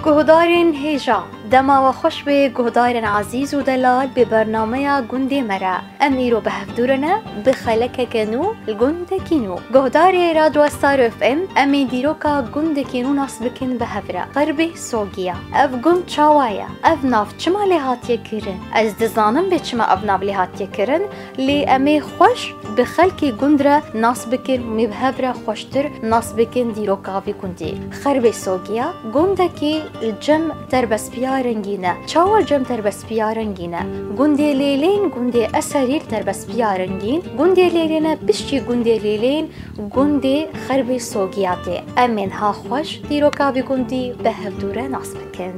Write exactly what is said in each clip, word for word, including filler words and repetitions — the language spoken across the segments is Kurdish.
Guhdarên hêja, dema we xweş bê guhdarên ezîz û delal bi bernameya gundê me re. Em îro bi hev dû re ne, bi xelekeke nû, li gundekî nû. Guhdarê Radyo Star F M, em ê dîroka gundekî nû nas bikin bi hev re. Xerbê Sogiya. Ev gund çawa ye? Ev nav çima lê hatiye kirin? Ez dizanim bê çima ev nav lê hatiye kirin, lê em ê xweş bi xelkê gund re nas bikin, em ê bi hev re xweştir nas bikin dîroka vî gundî. Xerbê Sogiya, gundekî li cem Terbestpiya Rengîn e. Çawa li cem Terbestpiya Rengîn e? Gundê Lêlên, gundê Eserî li Terbestpiya Rengîn, gundê Lêlên e, piştî gundê Lêlên, gundê Xerbê Sogiya tê. Em ê niha xweş dîroka vî gundî bi hev dû re nas bikin.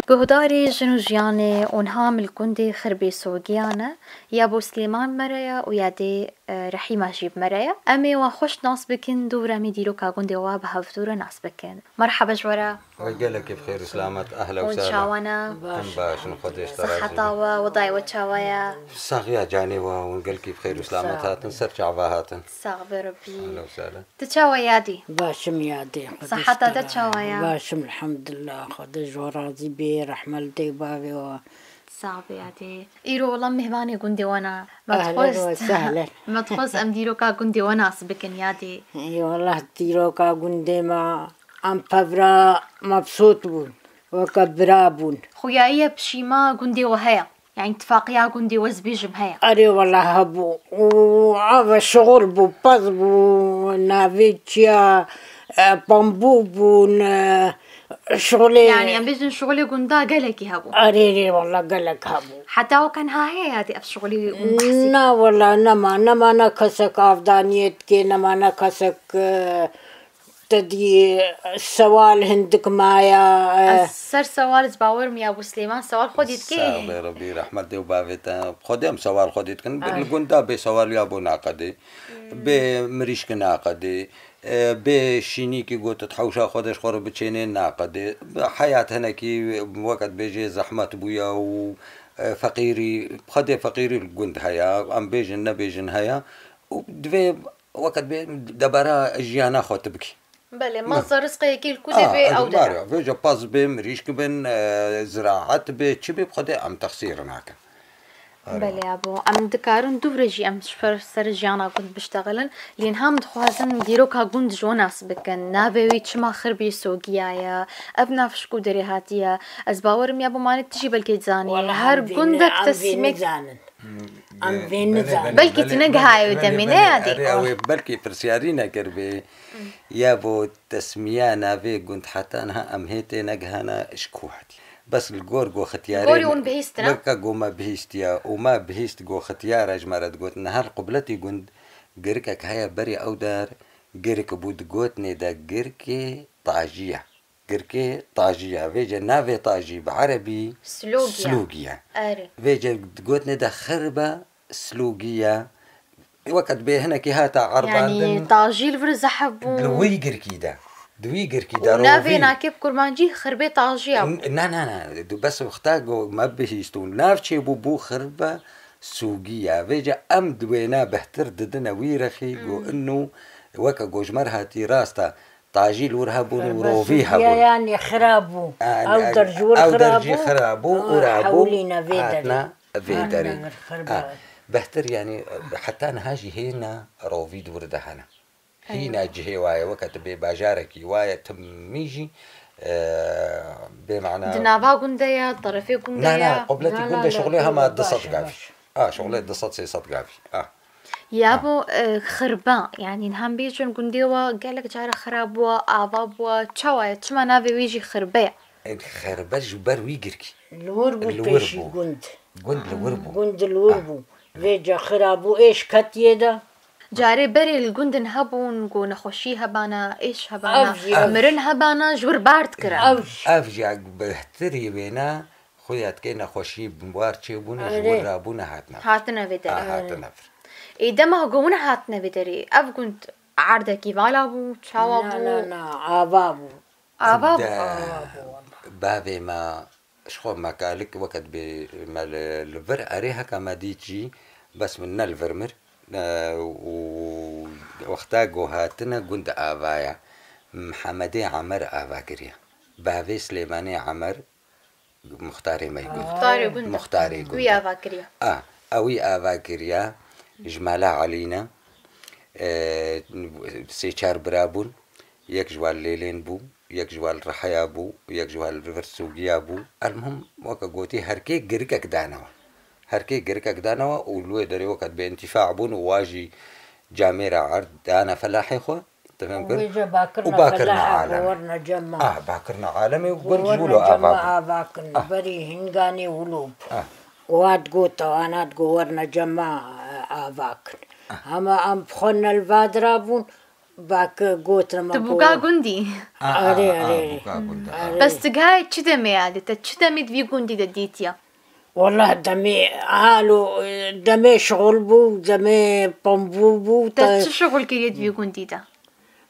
Guhdarê Jin û Jiyanê û niha em li gundê Xirbê Sogiya ne, ya bo Silêman bi me re ye û ya dê, e, Rehîma jî bi me re ye. Em ê wan xweş nas bikin, dû re em ê dîroka gundê wa bi hev dû re nas bikin. Merhaba ji we re. Ve gelekî bi xêr û selamet, ehla û Hûn sehla. Çawa ne? Em baş in, Xwedê ji te razî be. Siheta we, wedayê we çawa ye? Saxiya canê we, hûn gelkî bi xêr û selamet hatin, ser çava hatin. Sax be Rebî. Ehla û sehla. Tu çawa yadî? Baş im yadî. Siheta te çawa ye? Baş im, elhamdulillah. Xwedê ji we razî bê, rehme li dê û bavê we. Sax be yadî. Îro wela mêhvanê gundê we ne. Me dixwest, me dixwest em dîroka gundê we nas bikin yadî. Ê wela dîroka gundê me, em pevra mebsût bûn. Weke bira bûn. Xuyayiya pişîma gundê we heye? Yani tifaqiya gundê we ez bêjim heye? Erê wela hebû. Û ava şixul bû, pez bû, navê çiya, e, bambû bûn, e, şixulê. Yani em bêjin şixulê gunda gelekî hebû? Erê, erê, wela gelek hebû. Heta weke niha heye yadî ev şixulê hûn behsî? Na wela nema, nema ne kesek avdaniyê dike, nema ne kesek, e, Te dî sewal hindik maya, e. Ez ser sewal ez bawer im ya bo Silêman sewal xwedî dikê. Sax be Rebî, rehmet dê û bavê te. Xwedê em sewal xwedî dikin. Li gunda bê sewal ya bo naqedê. Bê mirîşkî naqedê. E, bê şînîkî gotit hewşa xwe de ji xwe re biçênê naqedê. Heyat hinekî weke dibêjê zehmet bûye û, e, feqîrî, xwedê feqîrî li gund heye. Em bêjin nebêjin heye. Û divê Weke dibê debara jiyana xwe tu bikî. Belê, masa rizqê yekî li ku dê bê ew dere. Vêca pez bê, mirîşk bin, e, ziraet bê, çi bê, bi Xwedê em texsîr nakin. Belê, abo. Em dikarin dûv re jî em ji ser, ser jiyana gund biştexilin. Lê niha em dixwazin dîroka gund ji we nas bikin. Navê wî çima Xirbî Sogiya ye? Ev nav ji ku derê hatiye? Ez bawer im ya bo malê tu jî belkî dizanî. Her gundek tesmîk. Em vê nizanin. Belkî tu negihaye wê demê, ne yadî? Erê, ew ê belkî pirsyarî nekiribê. Ya bo tesmiya navê gund heta niha em hê tê negihana ji ku hatî. Bes li gor goxitiyarê gorî hûn bihîstina? Weke go me bihîstiya û me bihîst goxitiyara ji me re digot, niha li qubletî gund girikek heye berê ew der girik bû, digotinê de girkê Tajiya. Girkê Tajiya. Vêce navê Tajî bi erebî Slogî ye. Slogî ye. Erê. Vêce gotinê de xirbe Slogî ye. Weke dibê hinekî hata erbandin. Yanî Tajî li vir zehf bû. Li wî girkî de. Di wî girkî de û navê nakê bi kurmancî Xirbê Tajî ye bû. Na, na, na. Du bes wexta go me bihîst û nav çêbû bû Xirbe Sûgî ye. Vêce em di wêne bihtir didine wî rexî go inu weke go ji me re hatî rast e. Tajî li wir hebûn û rovî hebûn. Yanî xira bû. Ew der ji wir xira bû. Ew der jî xira bû û rabû. Hewlîne vê derê. Hatine vê derê. Bihtir yanî heta niha jî hêna rovî di wir de hene. Hîna cihê waye weke tu bê bajarekî waye timî jî, e, bê mana. Di nava gundê ye, terefê gundê ye? Na, na, qubletî gundê şixulê hema du sed gavî. A, şixulê du sed sê sed gavî. A. Ya bo, e, Xirbe, yanî niha em bêjin gundê we gelek cara xira bûye, ava bûye, çawa ye? Çima navê wî jî Xirbe ye? E, Xirbe ji ber wî girkî. Li wir bû pêşî gund. Gund li wir bû. Gund li wir bû. Vêca xira bû, êş ketiye de. Carê berê li gundin hebûn ku nexweşî hebana, êş hebana, mirin hebana, ji wir bar dikirin. Ev jî. Ev jî bihtirî wêne. Xuya dikê nexweşî war çêbûne, ji wir rabûne hatine vir. Hatine vê derê. A, hatine vir. Ê dema ku hûn hatine vê derê, ev gund erdekî vala bû, çawa bû? Na, na, na, ava bû. Ava bû. Bavê me, ji xwe me kalik weke dibê me li, li vir erê heka me dît jî, bes min ne li vir mir. E, û wexta ku hatine gund ava ye. Mihemedê Emer ava kiriye. Bavê Silêmanê Emer, muxtarê me gund. Muxtarê gund. Muxtarê gund. Wî ava kiriye. A, ewî ava kiriye. Ji mala Elî ne. E, sê çar bira bûn. Yek ji wan Lêlên bû, yek ji wan Riheya bû, yek ji wan Virsûgiya bû. Elmuhim, weke gotî, her kê girikek danewe. Her kê girikek danewe û li wê derê weke bi întifa bûn û wa jî camêra erd dane felahê xwe. Te fêm kir? Wê jî bakirine Û bakirine felaha, alem. Werine cema. Ah, bakirine alemê û gund ji Werine wilo cema ava bû. Ava kin. Ah. Berî hinganê wilo bû. Ah. Wan digot, wana digot, werine cema, e, ava kin. Ah. Hema em bi xwe nelva dirabûn, bak gotine me Tu ku bûka gundî. Ah, Erê, ah, ah, erê. Bûka gund, ah. Erê. Bes tu gayê çi demê yadê? Te çi demê di vî gundî de dîtiye? Wallah demê halo, demê şixul bû, demê pombû bû, Te te çi şixul kiriye di vî gundî de?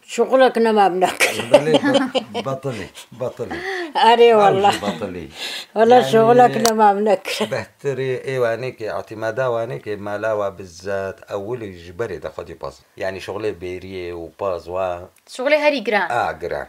Şixulek nema min nekir. Belê, be-, betilî, betilî. Erê Ew wallah. jî betilî. Wallah Yani, şixulek nema min nekir. Behtirê ê wanê ke, îtîmada wanê ke, mala wa bizzat ewilî ji berê de xwedî paz. Yani şixulê bêriyê û paz wa Şixulê herî giran. A, giran.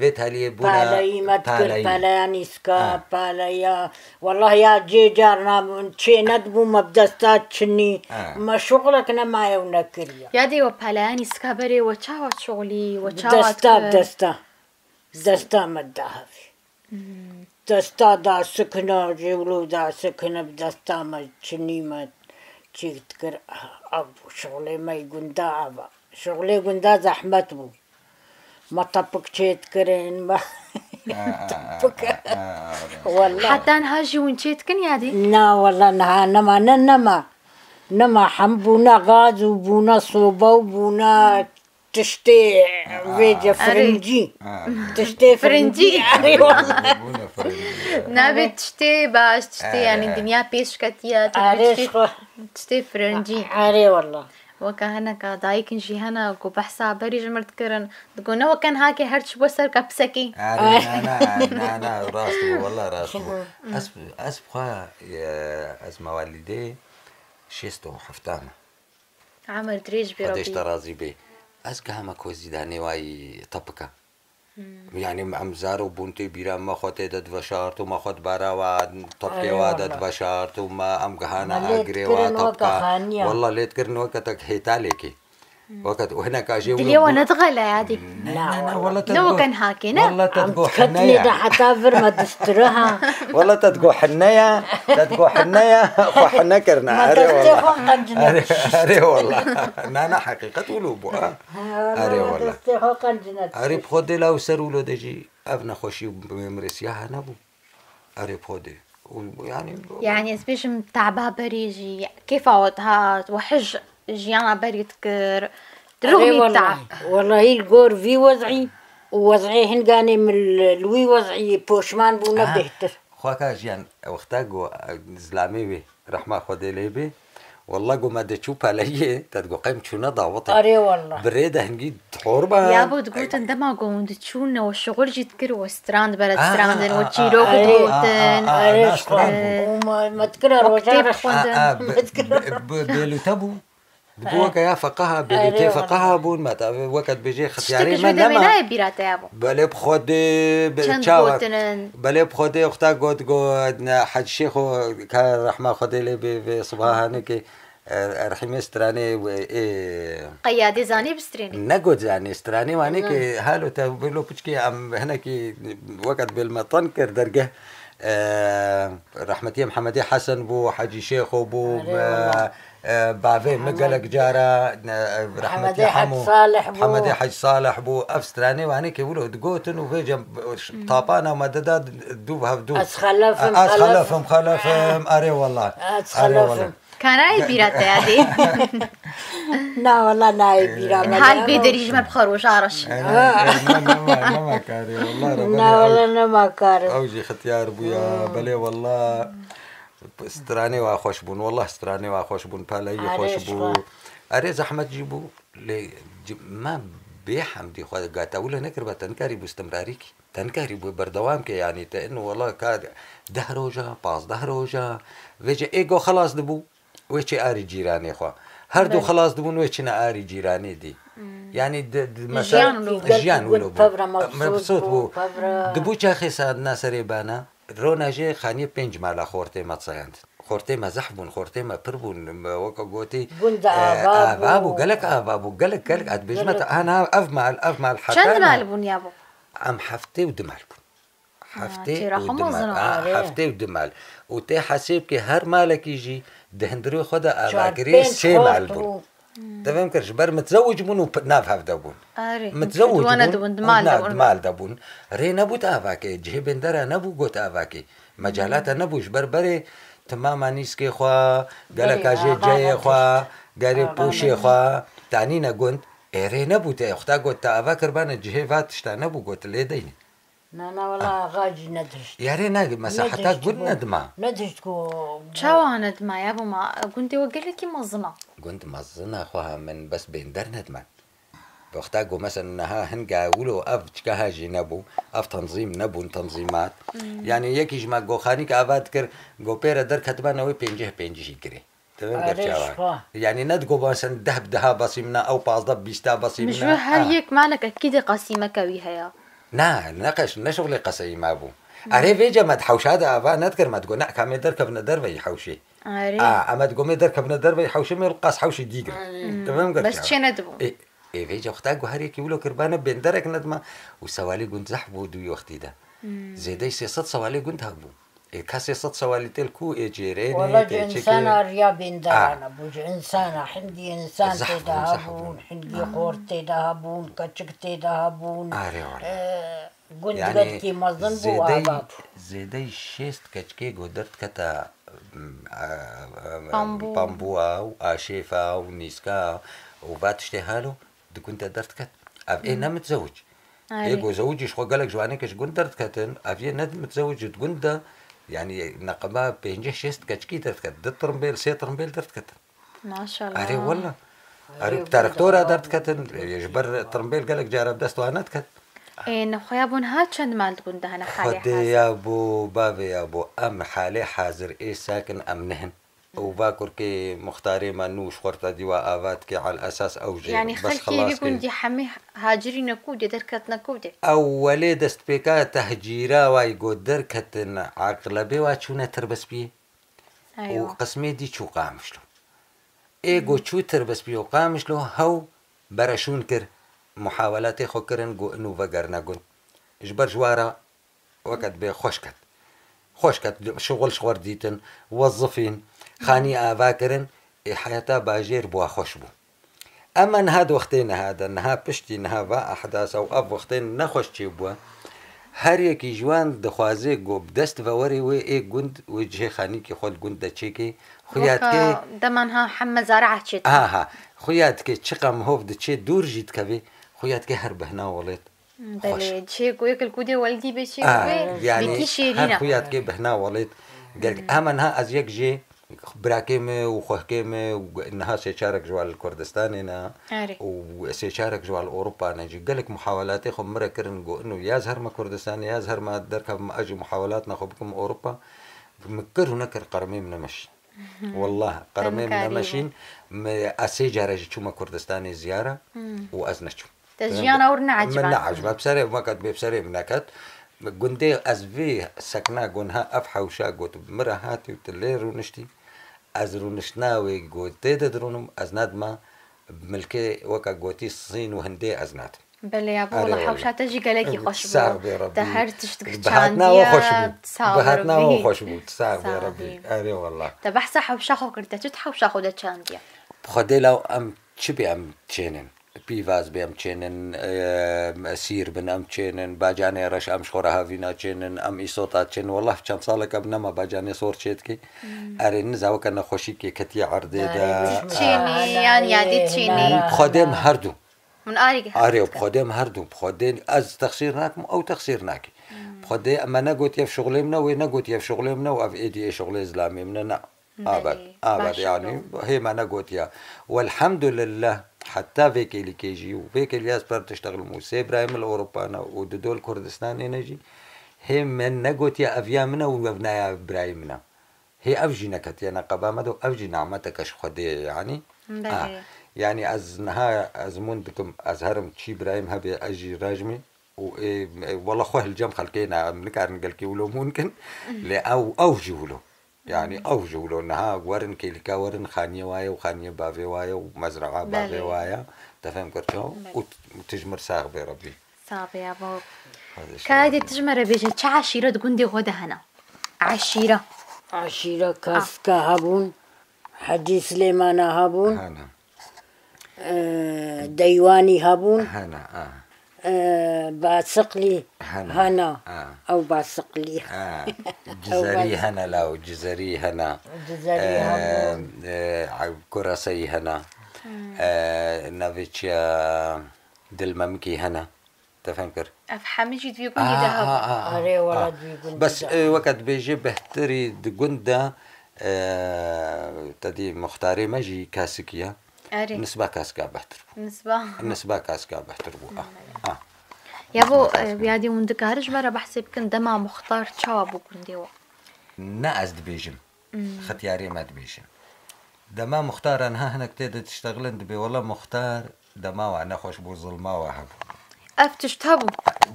Vê taliyê bûna Palayî me dikir, palayî. Paleya nîska, Ha. Paleya, wallah ya cê carna min çê nedibû me bi desta çinî. Ha. Me şixulek nemaye û nekiriye. Yadê we paleya nîska berê we çawa şixulî, we Bi çawa desta, bi dikir? desta. Bi desta me dahevî. Hmm. Desta da sikina, jê wilo da sikine, bi desta me çinî me çî dikir. Ev bû şixulê me yê gunda ava. Şixulê gunda zehmet bû. Me tepik çêdikirin, me Ah, ah, ah, tepik. ah, ah, ah. Wallah. Heta niha jî hûn çêdikin yadê? Na, wallah, niha nema, ne, nema. Nema, hem bûne gaz û bûne soba û bûne tiştê vê Ah. ce Erê. firincî. Ah. Tiştê Firincî. firincî. Erê, wallah. Bûne firincî. Nabê tiştê baş, tiştê, Erê. yani, dinya pêş ketiye, tu Erê, dibê tiştê, xwe. tiştê firincî. Erê, wallah. Weke hineka dayikên jî hene ku behsa berî ji mir dikirin. Digo ne weke niha ke her çi bû ser ka pisekê. Erê, na, na, na, na, rast bû, wallah rast bû. Ez, ez bi xwe, e, ez mewelîdê şêst û hefta me. Emir dirêj bê Xwedê ji Rabbî. te razî bê. Ez gihame ku zîdanê wayî tepika. Hmm. Yani em zaro bûn tê bîra me xwe tê de diveşart û me xwe di bara wa tepkê Erê wa de wallah. diveşart û me em gihana Me lê agirê wa dikirin weke tepka. xaniya. Wallah lê dikirin weke tek hêtalekê. Hmm. Weke û hineka jê Dilê wilo we bû- nedixele yadê. Ne, ne, ne, Na. wallah te Ne digo- weke niha ke, ne? Wallah te Em digo diketine hene de ya. heta vir me distire ha. Wallah te digo hene ya, te digo hene ya, xwe hene kirine. Me Erê destê wallah. xwe qencine. Erê, erê wallah. Na, na, heqîqet wilo bû, ha. Ha, Erê me wallah. destê xwe qencine. Erê bi xwe dê la û ser wilo de jî ev nexweşî û mirisiya hene bû. Erê bi xwe dê. Û yani Yani ez bêjim taba berê jî kêfa we dihat, we hij jiyana berê dikir. Erê Rûxmî wallah. ta. Wellahî li gor vî wezî û wezî hinganê min li, li wî wezî poşman bûne Aha. bêhtir. Xweka jiyan wexta ku, e, zilamê wê rehma Xwedê lê bê, wallah ku me diçû peleyê, te digo qey em çûne dawetê. Erê wallah. Bi rê de hingî dihorba. Ya bo digotin dema ku hûn diçûn, we şixul jî dikir, we stran dibere Ah, stran ah, din, we ah, çîrok ah, digotin. ah, ah, Erê na ji xwe. stran bû. Û me, me dikira Wek roja tê re. bixwendin. Ah, ah, be-, be-, bêlûte bû. Digo Eh. weke ya feqeha, bêlûtê Erê feqeha wallah. bûn, me ta weke dibêjê Tiştek xetiyarê ji me wê demê nema. nayê bîra te ya bo. Belê bi Xwedê, be-, Çend çawa? gotinin? Belê bi Xwedê, wexta got, got, ne, Hec Şêxo, ka rehma Xwedê lê bê, vê sibahanê ke, e, Erhîmê stranê wê, ê, Qeyadê zanê bi stranê? Ne got zanê, stranê wanê Ne. ke halo te wilo piçkê em hinekî weke dibêl me tan kir dergeh. E, rehmetiyê Mihemedê Hesen bû, Hecî Şêxo bû, Erê me, wallah. e, bavê min Hemed. gelek cara, ne, e, Hemedê rehmetî Hec Hemo, Salih bû. Hemedê Hec Salih bû. Ev stranê wanê ke wilo digotin û vêce tapana me dida dûv hev dûv. Ez xelef im, Ez xelef. xelef im, xelef im. Erê wallah. Ez Erê xelef wallah. im. Ka nayê bîra te yadê? Na wallah nayê bîra me. Hal bê derî ji me bi xwe roja reş. Erê, Ha. erê, ne, nema, nema karê. Wallah, Na Rebbe, wallah ew, nema karê. ew jî xetiyar bûya. Hmm. Belê wallah. Stranê wa xweş bûn, wallah stranê wa xweş bûn, peleyî Erê xweş ji bû. xwe. Erê zehmet jî bû, lê ci-, me bê hemdî xwe gata wilo nekiribe, te nikarîbû istimrarî kî. Te nikarîbû berdewam ke, yanî te in wallah ka deh roja, pazdeh roja, vêce ê go xelas dibû, wê çê arî cîranê xwe. Her du Belê. Xilas dibûn wê çine arî cîranê dî. Hmm. Yanî di, di, mesela, Jiyan wilo bû. Jiyan wilo bû. Pevre mebsût bû. Pevre. Dibû çaxê saet naserê bana, rona jê xaniyê pênc mala xortê me sayand. Xortê me zehf bûn, xortê me pir bûn, me weke gotî, Gund e, ava ava bû. Bû, gelek ava bû, gelek, gelek. Ez dibêjime te, ana ev mal, ev mal heta Çend mal bûn ya bo? Em heftê û du mal bûn. Heftê û du mal. Çêra xwe mezin e. Ha, heftê û du mal. Û tê hesêb ke her malekî jî di hundirê xwe de avakirî sê mal bûn. Te fêm kir, ji ber mitzewic bûn û p-, nav hev de bûn. Arê. Mitzewic bûn, di mal de bûn. Rê nebû te avakê, cihê bêndera nebû got avakê. Mecalata nebû ji ber berê timama nîskê xwe, geleka jê ceyê xwe, gerê poşê xwe, tanîne gund. Ê rê nebû te, xwe ta got te ava kirbane cihê va tişta nebû got lê deynê. Na, na, wela axa jî nedihişt. Yarê ne, mesela heta gund nedima. Nedihişt ku. Çawa nedima ya bo ma? Gundê we gelekî mezin a. Gund mezin a xweha min bes bênder nedima. Wexta ku mesela niha hinga wilo ev çika ha jî nebû, ev tenzîm nebûn, tenzîmat. Hmm. Yani yekî ji me goxanîk ava dikir, go pê re derketibane wê pêncih pêncihî girê. Te vê Arê gerçewa. Xwe. Yani ne digo basen deh bi deha basî min a, ew pazdeh bîsta basî min a. Ji her yek malek ekî de qasîmeke wî heye. Na, ne qeş, ne şixulê qeseyî me bû. Hmm. Erê vêce me di hewşa de ava nedikir, me digo ne, ka mê derkevine derveyî hewşê. Arê. A, em e digo mê derkevine derveyî hewşê, mê qas hewşê dî gir. Hmm. Te vê gerçewa. Bes çê nedibû. Ê, ê vêce wexta ku her yekî wilo kirbane bênderek nedima û sewalê gund zehf bû dû wextî de. Hmm. Zêdeyî sê sed sewalê gund hebû. Ê, kesê sed sewalî tê li ku ê cêrênê, Wala ji tê çikê? Insana riya bênderan hebû, ji insana, hindî insan tê de hebûn, hindî xort tê de hebûn, keçik tê de hebûn. Arê wala. E, gund Yani, gelkî mezin bû, zêdey, ava bû. Zêdey şêst keçikê ku derdikete, m, e, e, Pambû. Pambûa û aşêfa û nîska û va tiştê halo, di gund de derdiket. Ev ê Hmm. ne mitzewic. Arê. Ê ku zewicî ji xwe gelek ji wanê ke ji gund derdiketin, ev yê ne mitzewic di gund de, yani neqeba pêncî şêst keçikî derdiket. Di tirimbêl, sê tirimbêl derdiketin. Maşallah. Erê wela. Erê Erê bi traktora wela. Derdiketin, ê, ji ber tirimbêl gelek cara bi dest wan nediket. Ê, nexweya bûn ha çend mal di gund de hene halê Xwedê hazir? Ya bo, bavê ya bo, em halê hazir ê sakin em nihin. Û va kurkê muxtarê me nû ji xwe re te dî wa ava dike, al esas ew jê Yani bes xelkê xilas vî kê. Gundî hemî hacirîne ku dê derketine ku dê? Ewwelê destpêka tehcîra way got derketin, eqlebê wa çûne Tirbespiyê û Eywa. Qismê dî çû Qamişlo. Ê got çû Tirbespiyê û Qamişlo hew bereşûn kir, muhawelatê xwe kirin got inu vegerine gund. Ji ber ji wa re Weke dibê xweş ket. Xweş ket, şixul ji xwe re dîtin, wezifîn, xanî ava kirin, ê heyeta bajêr bi wa xweş bû. Ema niha di wextê niha de, niha piştî niha va ehdasa û ev wextên nexweş çêbûye, her yekî ji wan dixwaze ku bi dest ve werê wê ê gund, wê cihê xanîkê xwe li gund de çêkê, xuya dike. Weke dema niha heme zara çêt. Ha, ha. Xuya dike çiqa mihov diçê dûr jî dikevê, xuya dike her bihna welêt. Belê, çê ku yek li ku dê weldî bê çê ku bê, yanî bêkî şêrîn e. Her xuya dikê bihna welêt. Gelek hema niha ez yek jê birakê me û xwehkê me û niha sê çarek ji wan li Kurdistanê ne Erê. Û sê çarek ji wan li Ewropa ne jî. Gelek muhawelatê xwe min re kirin got ino ya ez herme Kurdistanê, ya ez herme derkevim, ez jî muhawelatna xwe bikim Ewropa. Min kir û nekir qermê min nemeşîn. Wallah, qermê min nemeşîn. Ez sê care jî çûme Kurdistanê ziyara û ez neçûm. Te jiyana wir neeciba? Min neeciba. Bi serê min ket, bê bi serê min neket. Gundê ez vê sekna got niha ev hewşa got bi min re hatî û tu lê rûniştî. Ez rûniştina wê got tê de dirûnim, ez nadima milkê weke gotî Sîn û Hindê ez nadim. Belê ya, wala hewşa te jî gelekî xweş bû. Sax bê Rebî. Te her tişt çandiye. Bi hatina we xweş bû. Bi hatina we xweş bû. Sax bê Rebî. Erê wallah. Te behsa hewşa xwe kir, te çi hewşa xwe de çandiye? Bi Xwedê law em çi bê em çênin. Pîvaz bê em çênin, e, sîr bin em çênin, bacanê reş em ji xwe re havîna çênin, em îsota çênin. Wallah çend salek em nema bacanê sor çêdikê. Erê niza weke nexweşîkê ketiye erdê de. Çênî, yan yadê çênî. Bi Xwedê em her du. Hûn arî Arê, bi Xwedê em her du, bi Xwedê ez texsîr nakim, ew texsîr nake. Bi Xwedê me negotiye ev şixulê min e, wê negotiye ev şixulê min e û ev êdî ê şixulê zilamê min e, ne. Abad, abad, yanî hê me negotiye. Welhamdulillah, heta vê kêlîkê jî û vê kêlî ez per tiştexlim û sê birayê min li Ewropa ne û dido li Kurdistanê ne jî, hê me negotiye ev ya min e û ev naya birayê min e. Hê ev jî neketiye neqeba me de û ev jî nimeteke ji Xwedê ye, yanî. Ah, Belê. Yanî ez niha ezmûn dikim, ez herim çî birayim hebe ez jî rejmî û ê, ê, wela xwe hilcem xelkê ne, em nikarin gelkî wilo mûn kin, lê ew, ew jî wilo. Yanî ew jî wilo niha werin kêlîka werin xaniyê waye û xaniyê bavê waye û mezraa bavê Belê. Waye. Te fem kir çaw? Belê. Û t-, û tijmir sax bê Rebî. Sax bê ya bo. Hadi Ka inşallah. Hadi tijmere bêje çi eşîre di gundê xwe de hene? Eşîre. Eşîre Kaska hebûn, Hecî Silêmana hebûn, Hana. e, Deywanî hebûn, Hana, ah. e, Basiqlî Hana. Hana. Ah. Ew Basiqlî. Ah. Cizerî Bas- Hana law, Cizerî Hana. Cizerî E, Hana. E, Kuraseyî Hana. Hmm. E, navê çi ya Dilmemikî Hana. Te fem kir? Ev hemî jî di vî gundî de hebû. Ah, ah, ah, Erê, wela ah. Di vî gundî Bes, de. E, weke dibêjê behtirî di gund de, e, te dî muxtarê me jî Kasikî ye. Erê. Nisba Kasika behtir bû. Nisba. Nisba Kasika behtir bû. Ah, ah. Ya bo, Nisba Kasika. E, ya dî hûn dikarin ji me re behsê bikin, dema muxtar çawa bû gundê we? Ne ez dibêjim. Hmm. Xetiyarê me dibêjin. Dema muxtara niha hinek tê de diştexilin dibê, wela muxtar dema wa nexweş bû, zilma wa hebû. Ev tişt hebû.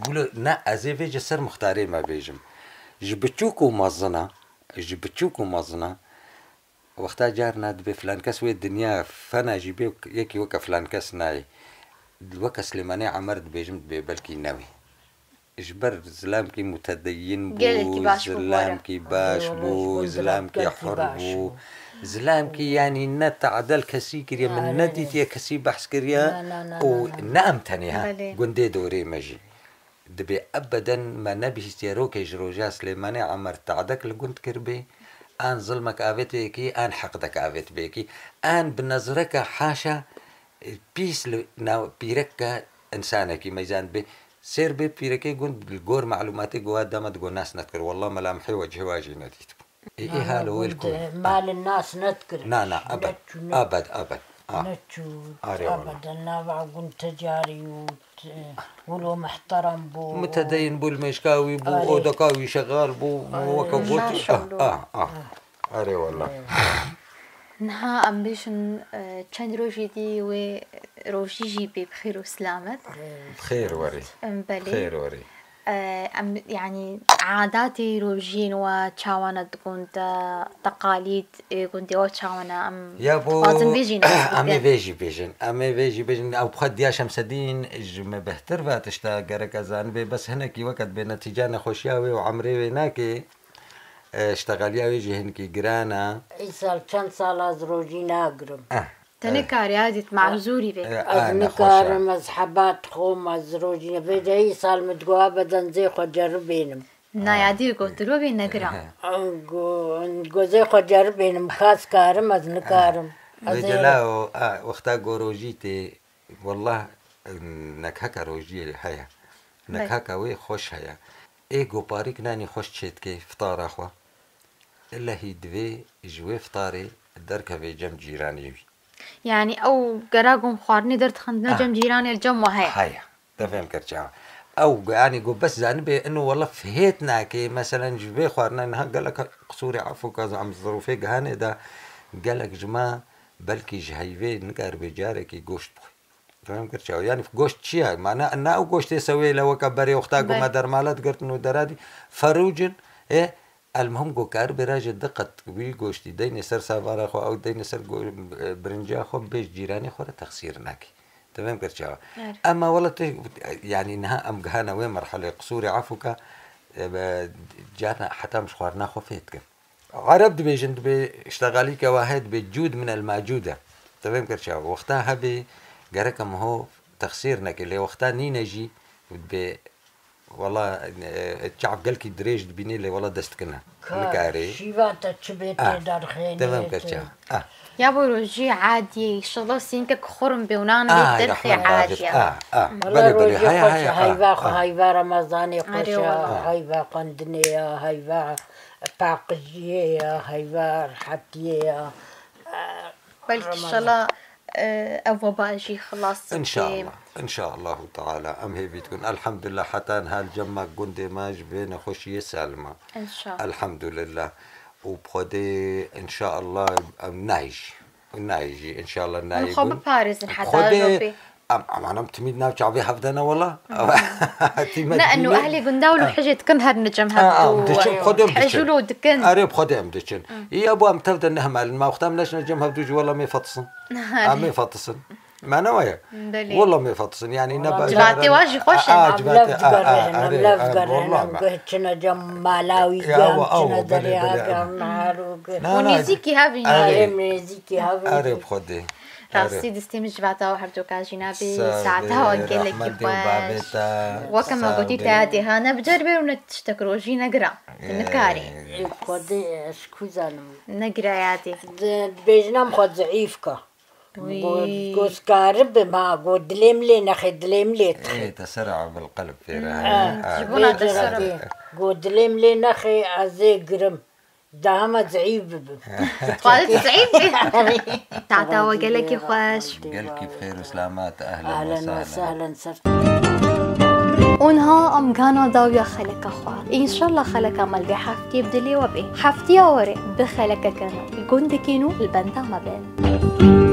Wilo ne, ez ê vê ji ser muxtarê me bêjim. Ji biçûk û mezina, ji biçûk û mezina, wexta carna dibê filan kes wê dinya fena jî bê, yekî weke filan kes nayê. Weke Silêmanê Emer dibêjim dibê belkî newê. Ji ber zilamkî mutedeyyin bû, Gelekî baş bû, zilamkî baş Ay, bû, wala ji zilamkî gelkî hur baş bû. Bû. Zilamkî, yanî, ne teadel kesî kiriye, min Aynen. Nedîtiye kesî behs kiriye Na, na, na, û na, na. Ne em tenê ha, Belê. Gundê dorê me jî. Dibê ebeden me nebihîstiye rokê ji roja Silêmanê Emer teadek li gund kiribê, an zilmek avêt bêkî, an heqdek avêt bêkî, an bi nezireke haşa, e, pîs li nav pîreke însanekî meyzan bê. Sêr bê pîrekê gund li gor malûmatê ku wa dema digo nas nedikir. Wallah mela mihê wecihê wa jî nedîtibû. Ê, ê Na, halo na, wel gund, ku. Malin nas nedikir. Na, na, ebed, Neçû, ne-, ebed, ebed. Ah. Neçû, Arê wala. Ebeden nava gund tecarî û t-, wilo muhterem bû. Mutedeyin bû, li mêşka wî bû, Arê. Odeka wî şexal bû, Arê. Weke gotî. Maşallah. Ah, ah, ah. Erê wala. Niha em bêjin, e, çend rojê dî wê rojî jî bê bi xêr û silamet. Bi xêr werî. Em belê. Bi xêr werî. E, em, yanî, adatê rojiyên we çawa ne di gund de, teqalîd ê gundê we çawa ne? Em Ya bo, dixwazin vê jî nas em ê bikin. Vê jî bêjin. Em ê vê jî bêjin. Ew bi xwe Diya Şemsedîn ji me bêhtir ve tişta gerek ez zanibê, bes hinekî weke dibê netîca nexweşiya wê û emrê wê nake. E, ştexaliya wê jî hinkî giran e. Îsal çend sal ez rojî nagirim. Eh, Te eh. Nikarî, Adît, mazûrî vê. Eh, Ez ah, nexweş e. Nikarim, ez heba dixwim, ez rojî ne. Vêca îsal min digot, ebeden zê xwe ceribênim. Na, ya dî got, diro bê negira. Eh. Go-, go zê xwe ceribênim, kas karim, ez nikarim. Eh. Ez Vêca ê- la o, ah, wexta go rojî tê, Wallah, nekheka rojiyê heye. Bê. Nekheka wê xweş heye. Ê ku parîk nanî xweş çêdikê fitara xwe, illehî divê ji wê fitarê derkevê cem cîranê wî. Yanî ew gera ku em xwarinê derdixin, ne Ah. cem cîranê li cem we heye. Heye. Te fêm kir çawa? Ew, yanî ku bes zanibê ino wela fihêt nake, meselen ji vê xwarina niha gelek qisûrê efû ka em zirûfê gihanê de gelek ji me belkî ji heyvê nikaribê carekî goşt bixwe. Fehim kir çawa? Yanî goşt çi ye? Ma ne, ne ew goştê sewê le weke berê wexta ku Belê. Me dermale digirtin û deradî ferûcin, ê, elmuhim ku karibê re ji diqet wî goştî deynê ser savara xwe, ew deynê ser go-, e, birinciya xwe, bê ji cîranê xwe re texsîr nake. Te fehim kir çawa? Evet. Ema wela tê, yanî niha em gihana wê merhelê qisûrê efûka, e, be, carna heta em ji xwarina xwe fêh dikin. Ereb dibêjin, dibê, ştegalîke wa heye, dibê cûd min el macûd e. Te fêm kir çawa? Wexta hebê, gerek em ho texsîr neke, lê wexta nîne jî, dibê, wela, e, çav gelkî dirêj dibînî, lê wela dest kine. Ka Nikarê. Şîva te çi bê Ah, tê derxênê, te fêm kir te çawa? Ah. Ya bo rojî adiyê, inşallah sînkek xurim bê û nan bê Ah, derxê rehman bacit. Adiye. Ah, ah. Wela Belê, belê. Rojî Haya, xweş haya, e, ah, heyva xwe, ah. Heyva Remezanê xweş Erê e, wela. Heyva xwendinê ye, heyva paqijiyê ye, heyva rehetiyê ye. Belkî Remezan. Şela, e, ev weba jî xilas bê. İnşallah. İnşallahu Teala. Em hêvî dikin. Elhamdülillah, heta niha li cem me gundê me ji vê nexweşiyê salim e. İnşallah. Elhamdülillah. Û bi Xwedê, inşallah, em nayî jî. Nayê jî, înşallah nayê. Min xwe biparêzin heta Xwedê, Em, em, em timî di nav çavê hev de ne wela. Tî me Ne, eno ehlê gunda û hijê dikin her ne cem hev du. Diçin, xwedê em diçin. Hejûlo dikin. Erê, bi xwedê em diçin. Î, ya bo em tev de nehmelin. Ma wexta em neşine cem hev du jî wela mêfetisin. Em mêfetisin. Me ne waya. Wela mêfetisin. Yani ne ba. Civatê wa jî xweş e. Em lev digerin, em lev digerin. Em guh çine cem mala wî, guh çine derya, guh nehar û guh. Û nêzîkî hev in. Em nêzîkî hev in. Erê, bi xwedê. Rastî destê min ji vata we herdoka jî nabî. Saeta we gelekî xweş. Weke me gotî te yadê ha, ne bi cer bê û ne tiştek rojî ne giran. Tu nikarî. Xwedê ez ku zanim. Ne gira yadê. Dibêjina min xwe zeîf ka. Go, go ez karibim ha, go dilê min lê nexê, dilê min lê dixê. Ê, te sera bil qelb fêre. Ji bona te sera. Go dilê min lê nexê, ez ê girim. Daha me zeîf bibim. Xwedê tu zeîf bî. Tata we gelekî xweş. Gelkî bi xêr û selamet. Ehlen ve sehlen. Sehlen, ser. Onha em gana dawiya xeleka xwe. Înşallah xeleka me li vê heftiyê bi dilê we bê. Heftiya were bi xelekeke nû li gundekî nû li benda me bin.